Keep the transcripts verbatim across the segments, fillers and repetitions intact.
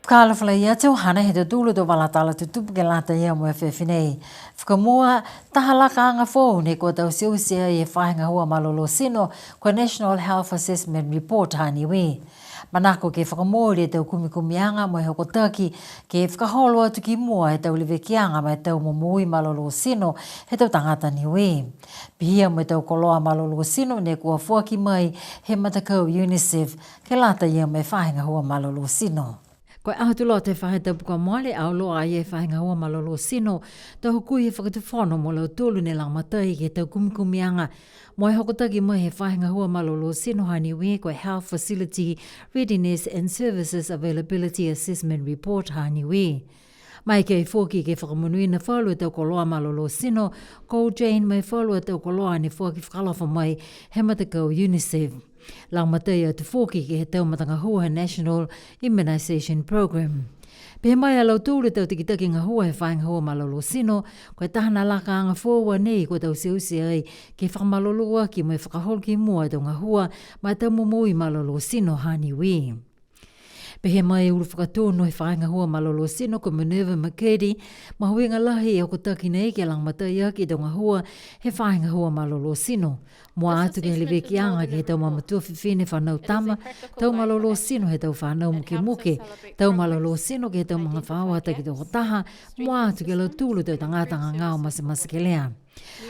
Fakaalofa lahi atu, hanei e tau tolu tau vala tala tutupu ke lata ia mo e afiafi nei. Fakamua, taha lakaaga foou ne kua tauteute ai e Faahi Gahua Malolō Tino, ko e National Health Assessment Report ha Niue. Manako ke fakamooli e tau kumikumiaga mo e hokotaki ke fakaholo atu ki mua e tau levekiaga ma e tau momoui malolō tino he tau tagata Niue. Pihia mo e tau koloa malolō tino ne kua foaki mai he matakau UNICEF ke lata ia mo e Faahi Gahua Malolō Tino. Ko e aho Tuloto he faahi tapu kua mole, auloa ai e Faahi Gahua Malolō Tino, to hukui he Fakatufono mo lautolu ne lagomatai ke he tau kumikumiaga mo e hokotaki mai he Faahi Gahua Malolō Tino ha Niue, ko e Health Facility Readiness and Services Availability Assessment Report ha Niue. Maeke foki ke fakamonuina falu e tau koloa malolō tino, cold chain mo e falu e tau koloa ne foaki fakaalofa mai he matakau UNICEF. Lagomatai atu foki ke he tau matagahua he National Immunisation Program. Pehē mai a lautolu e tau takitaki gahua he Faahi Gahua Malolō Tino, ko e taha a lakaaga foou a nei kua tauteute ai ke fakamalolō aki mo e fakaholo ki mua e tau gahua ma e tau momoui malolō tino ha Niue. Pehē mai e Ulu Fakatonu he Faahi Gahua Malolō Tino ko Minerva McKirdy, mahuiga lahi e hokotaki nei ke lagomatai aki e tau gahua he Faahi Gahua Malolō Tino. Mua atu ke he levekiaga ke he tau mamatua fifine fanau tama, tau malolō tino he tau fanau mukemuke, tau malolō tino ke he tau magafaoa takitokotaha, mua atu ki a lautolu e tau tagata gagao matematekelea.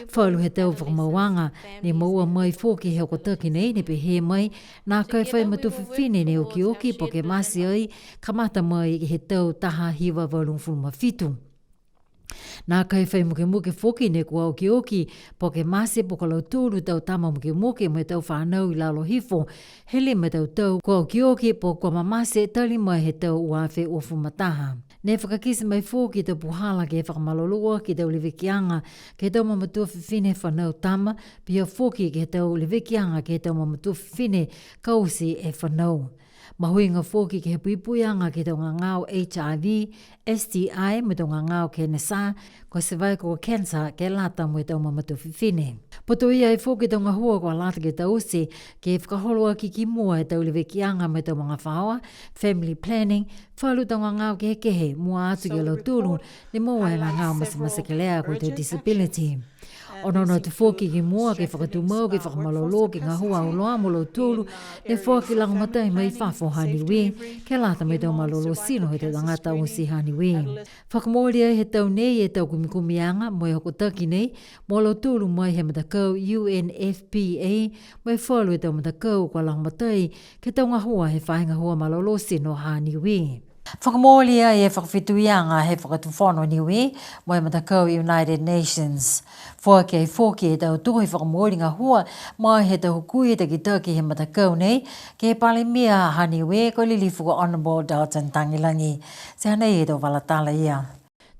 Falu he tau fakamauaga ne moua mai foki he hokotaki nei, ne pehē mai, nākai fai matua fifine ne okioki po ke mate ai, kamata mai he tau taha hiva valugofulu ma fitu. Nākai fai mukemuke foki ne kua okioki po ke mate po ko lautolu tau tama mukemuke mo e tau fanau i lalo hifo he lima e tau tau kua okioki po kua mamate tali mai he tau ua afe uafulu ma taha. Ne fakakite mai foki e tau puhala ke fakamalolō aki e tau levekiaga ke he tau mamatua fifine fanau tama, pihia foki ke he tau levekiaga ke he tau mamatua fifine ka oti e fanau. Mahuiga foki ke he puipuiaga ke he tau gagao HIV, STI, mo e tau gagao kenesa, ko e cervical cancer, ke lata mo e tau mamatua fifine. Putoia ai foki e tau gahua kua lata ke taute, ke fakaholo aki ki mua e tau levekiaga mo e tau magafaoa, family planning, falu tau gagao kehekehe, mua atu ki a lautolu ne moua e gagao matematekelea ko e tau disability. Onoono atu foki ki mua ke fakatumau ke fakamalolō ke gahua auloa mo lautolu ne foaki lagomatai mai fafo ha Niue, ke lata mo e tau malolō tino he tau tagata oti ha Niue. Fakamooli ai he tau nei e tau kumikumiaga mo e hokotaki nei mo lautolu mai he matakau UNFPA, mo e falu e tau matakau kua lagomatai ke he tau gahua he Faahi Gahua Malolō Tino ha Niue. Fakamooli ai e fakafetuiaga he Fakatufono Niue mo e matakau United Nations. Foaki ai foki e tau tohi fakamooli gahua mai he tau hukui he takitaki he matakau nei ke he Palemia ha Niue, ko e Lilifu ko Honourable Dalton Tagelagi. Ti hanei e tau vala tala ia.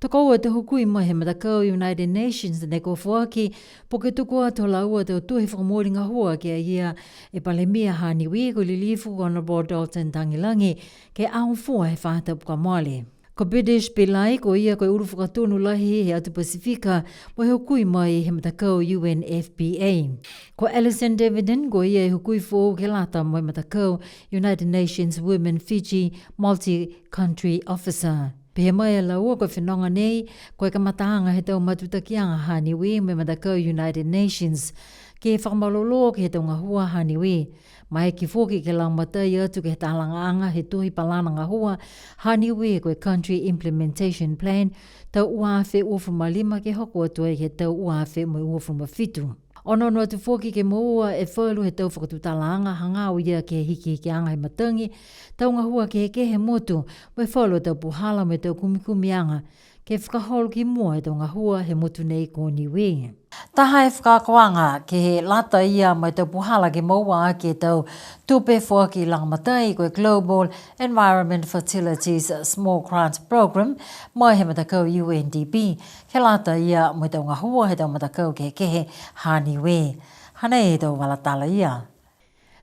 Tokoua e tau hukui mai he matakau United Nations ne kua foaki, po ke tuku atu ha laua e tau tohi fakamooli gahua ki a ia e Palemia ha Niue, ko e Lilifu ko Honourable Dalton Tagelagi, ke he aho Fua he faahi tapu kua mole. Ko Bidis Pillay, ko ia ko e Ulu Fakatonu Lahi he atu Pasifika, mo e hukui mai he matakau UNFPA. Ko Alison Davidian, ko ia e hukui foou ke lata mo e matakau United Nations Women Fiji Multi-Country Officer. Pehē mai a laua ko e fenoga nei, ko e kamataaga he tau matutakiaga ha Niue mo e matakau United Nations, ke fakamalolō ke he tau gahua ha Niue. Maeke foki ke lagomatai atu ke he talagaaga he tohi palana gahua ha Niue ko e Country Implementation Plan, tau ua afe uafulu ma lima ke hoko atu ai ke he tau ua afe mo e uafulu ma fitu. Onoono atu foki ke moua e falu he tau fakatutalaaga hagaao ia ke he hikihikiaga he matagi, tau gahua kehekehe he motu, mo e falu tau puhala mo e tau kumikumiaga, ke fakaholo ki mua e tau gahua he motu nei ko Niue. Taha e fakaakoaga ke lata ia mo e tau puhala ke moua aki e tau tupe foaki lagomatai ko e Global Environment Facilities Small Grant Program mai he matakau UNDP, ke lata ia mo e tau gahua he tau matakau kehekehe ha Niue. Hanei e tau vala tala ia.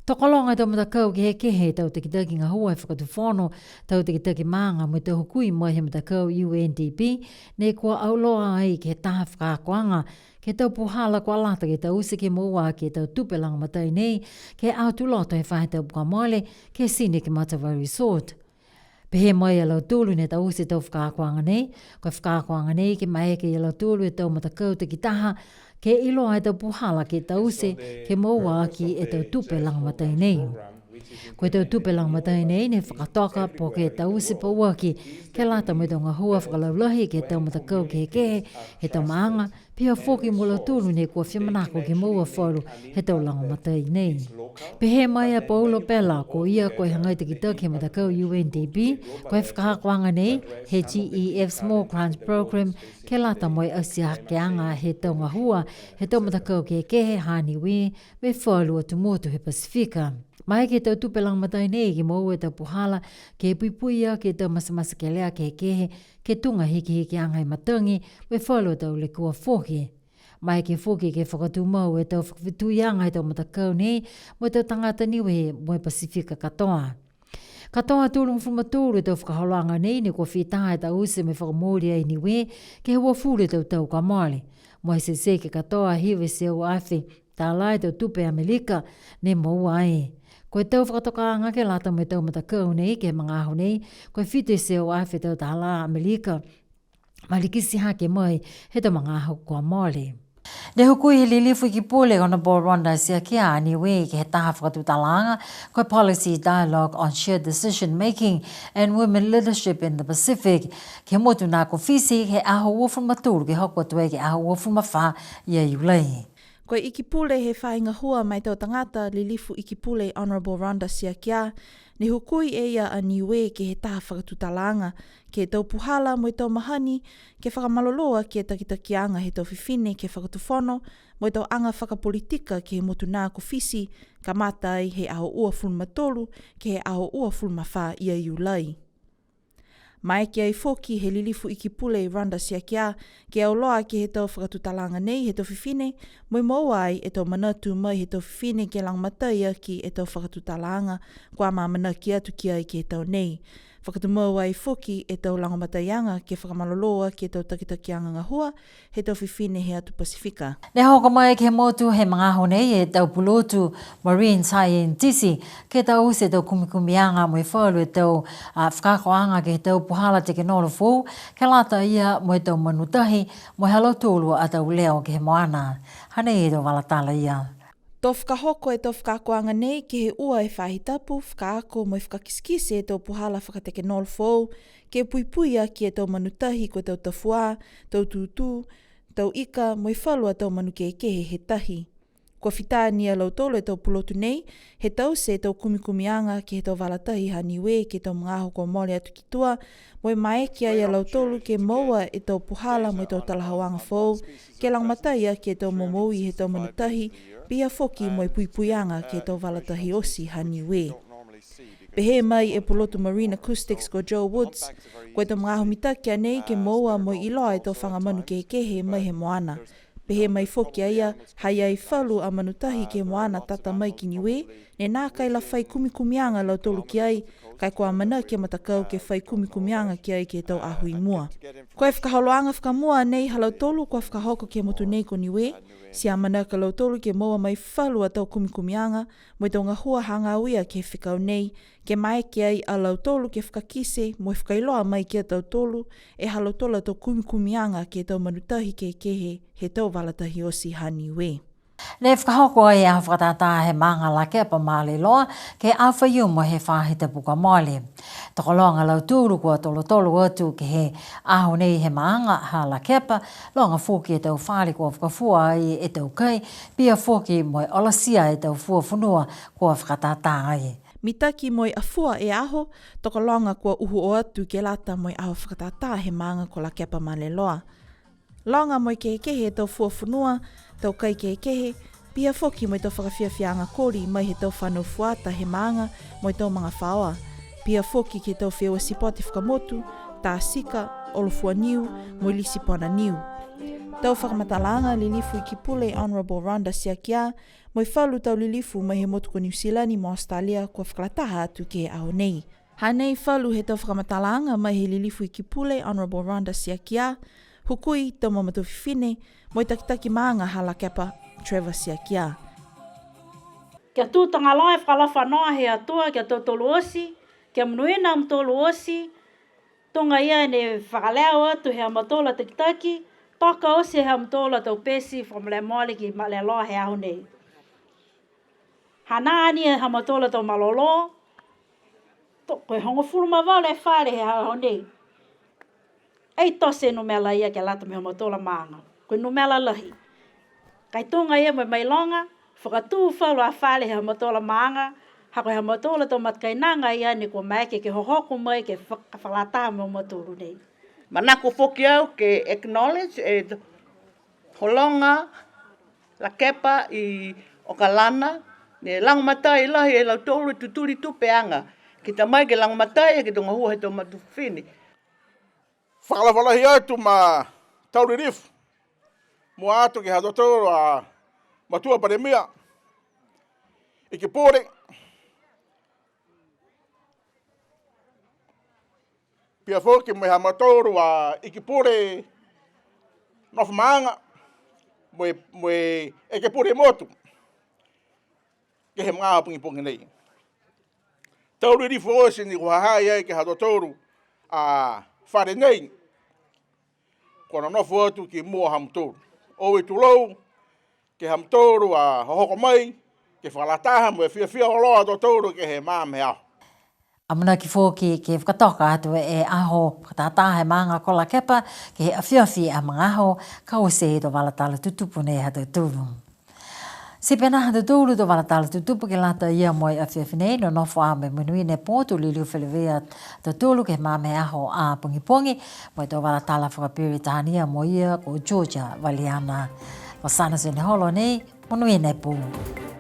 Tokologa e tau matakau kehekehe, tau takitaki gahua he fakatufono, tau takitaki maaga mo e tau hukui mai he matakau UNDP, ne kua auloa ai ke he taha fakaakoaga ke he tau puhala kua lata ke taute ke moua aki e tau tupe lagomatai nei, ke he Aho Tuloto he faahi tapu kua mole, ke he Scenic Matavai Resort. Pehē mai a lautolu ne taute e tau fakaakoaga nei, ko e fakaakoaga nei ke maeke ia lautolu e tau matakau takitaha, ke iloa e tau puhala ke taute, ke moua aki e tau tupe lagomatai nei. Ko e tau tupe lagomatai nei ne fakatoka po ke taute pauaki, ke lata mo e tau gahua fakalaulahi ke he tau matakau kehekehe, he tau maaga, pihia foki mo lautolu ne kua fia manako ke moua falu he tau lagomatai nei. Pehē mai a Paulo Pela, ko ia ko e hagai takitaki he matakau U N D P, ko e fakaakoaga nei, he G E F Small Grants Program, ke lata mo e atiakeaga he tau gahua, he tau matakau kehekehe ha Niue, mo e falu atu motu he Pasifika. Maeke e tau tupe lagomatai nei ke moua e tau puhala, ke puipui aki e tau matematekelea kehekehe, ke tuga hikihikiaga he matagi, mo e falu a tau lekua foki. Maeke foki ke fakatumau e tau fakafetuiaga he tau matakau nei, mo e tau tagata Niue, mo e Pasifika katoa. Katoa tolugofulu ma tolu e tau fakaholoaga nei, ne kua fita e taute mo e fakamooli ai Niue, ke he uafulu e tau tau kua mole. Mo e teitei ke katoa hiva e teau afe tālā e tau tupe Amelika, ne moua ai. Ko e tau fakatokaaga ke lata mo e tau matakau nei, ke he magaaho nei, ko e fitu e teau afe tau tālā Amelika, malikiti hake mai he tau magaaho kua mole. Ne hukui he Lilifu Ikipule Honourable Rhonda Tiakia a Niue ke he taha fakatutalaaga, ko e Policy Dialogue on Shared Decision Making and Women Leadership in the Pacific, ke he motu nā ko Fisi, he aho uafulu ma tolu ke hoko atu ai ke he aho uafulu ma fā ia Iulai. Ko e Ikipule he faahi gahua ma e tau tagata, Lilifu Ikipule Honourable Rhonda Tiakia, ne hukui e ia a Niue ke he taha fakatutalaaga, ke he tau puhala mo e tau mahani, ke fakamalolō aki e takitakiaga he tau fifine ke he fakatufono, mo e tau aga fakapolitika ke he motu nā ko Fisi, kamata ai he aho uafulu ma tolu, ke he aho uafulu ma fā ia Iulai. Maeke ai foki he Lilifu Ikipule Rhonda Tiakia, ke auloa ke he tau fakatutalaaga nei he tau fifine, mo e moua ai e tau manatu mai he tau fifine ke lagomatai aki e tau fakatutalaaga, kua amaamanaki atu ki ai ke he tau nei. Fakatumau ai foki e tau lagomataiaga ke fakamalolō aki e tau takitakiaga gahua, he tau fifine he atu Pasifika. Ne hoko mai ke he motu he magaaho nei e tau pulotu Marine Scientist, ke taute e tau kumikumiaga mo e falu e tau, a, fakaakoaga ke he tau puhala tekenolosi foou, ke lata ia mo e tau manu tahi, mo e ha lautolu a tau leo ke he moana. Hanei e tau vala tala ia. To fakahoko e tau fakaakoaga nei ke he ua e faahi tapu, fakaako mo e fakakitekite e tau puhala fakatekenolosi foou, ke puipui aki e tau manu tahi ko e tau tafuā, tau tūtū, tau ika, mo e falu a tau manu kehekehe he tahi. Kua fita ni a lautolu e tau pulotu nei, he taute e tau kumikumiaga ke he tau vala tahi ha Niue ke he tau magaaho kua mole atu ki tua, mo e maeke ai a lautolu ke moua e tau puhala mo e tau talahauaga foou, ke lagomatai aki e tau momoui he tau manu tahi, pihia foki mo e puipuiaga ke he tau vala tahi oti ha Niue. Pehē mai e pulotu Marine Acoustics ko Joe Woods, ko e tau magaaho mitaki a nei ke moua mo e iloa e tau faga manu kehekehe mai he moana. Pehē mai foki a ia, ha i ai falu a manu tahi ke he moana tata mai ki Niue, ne nākai la fai kumikumiaga a lautolu ki ai, ka e kua amanaki e matakau ke fai kumikumiaga ki ai ke he tau aho i mua. Ko e fakaholoaga fakamua nei ha lautolu kua fakahoko ke he motu nei ko Niue, ti amanaki a lautolu ke moua mai falu a tau kumikumiaga, mo e tau gahua hagaao ia ke he fekau nei, ke maeke ai a lautolu ke fakakite, mo e fakailoa mai ki a tautolu, e ha lautolu a tau kumikumiaga ke he tau manu tahi kehekehe, he tau vala tahi oti ha Niue. Ne fakahoko ai e aho fakatātā he maaga Lakepa Maleloa, ke he aho Faiumu he faahi tapu kua mole. Tokologa a lautolu kua tolotolo atu ke he aho nei he maaga ha Lakepa, loga foki e tau fale kua fakafua ai e tau kai, pihia foki mo e olatia e tau fua fonua kua fakatātā ai. Mitaki mo e afua e aho, tokologa kua uhu o atu ke lata mo e aho fakatātā he maaga ko Lakepa Maleloa. Loga mo e kehekehe e tau fua fonua, tau kai kehekehe, pihia foki mo e tau fakafiafiaaga koli mai he tau fanau fuata he maaga mo e tau magafaoa. Pihia foki ke he tau feua sipote fakamotu, tā tika, olo fua niu, mo e lisi pona niu. Tau fakamatalaaga Lilifu Ikipule Honourable Rhonda Tiakia, mo e falu tau lilifu mai he motu ko Niu Silani mo Australia kua fakalataha atu ke he aho nei. Hanei falu he tau fakamatalaaga mai he Lilifu Ikipule Honourable Rhonda Tiakia, hukui tau mamatua fifine, mo e takitaki maaga ha Lakepa Trevor Tiakia. Kia tū tagaloa e fakalafa noa he Atua, kia tautolu oti, Kia monuina a mutolu oti, tuga ia ne fakaleo atu he ha mautolu a takitaki, toka oti he ha mautolu a tau pesi fakamolemole ke malolō he aho nei. Hanā ni e ha mautolu a tau malolō, to, ko e hogofulu ma valu e fale he aho nei. Ai tote e numela ia ke lata mo e ha mautolu a maaga. Ko e numela lahi. Ka e tuga ia mo e mailoga, fakatū falu a fale he ha mautolu a maaga, ha ko e ha mautolu a tau matakainaga ia ne kua maeke ke hohoko mai ke fak-, fakalataha mo mautolu nei. Manako foki au ke acknowledge e hologa Lakepa i Okalana, ne lagomatai lahi e lautolu e tutuli tupeaga. Ke ta mai ke lagomatai ke he tau gahua he tau matua fifine. Fakaalofa lahi atu ma tau lilifu. Mua atu ke he ha tautolu a matua palemia. Ikipule. Pihia foki mo e ha mautolu a ikipule nofo maaga. Mo e, mo e ikipule motu. Ke he magaaho pogipogi nei. Tau lilifu oti ni kua ha ha i ai ke he ha tautolu a fale nei. Kua nonofo atu ki mua ha mautolu. Oue tulou, ke he ha mautolu a hohoko mai, ke fakalataha mo e fiafia auloa a tautolu ke he magaaho he aho. Amanaki foki ke fakatoka atu e aho fakatātā he maaga ko Lakepa, ke he afiafi a magaaho, ka oti e tau vala tala tutupu nei ha tautolu. Ti pihia ha tautolu tau vala tala tutupu ke lata ia mo e afiafi nei, nonofo ā mo e monuina e pō, to liliu feleveia a tautolu ke he magaaho he aho a pogipogi, mo e tau vala tala fakaperitania mo ia ko Georgia Valiana. Ko Sana Seneholo nei, monuina e pō.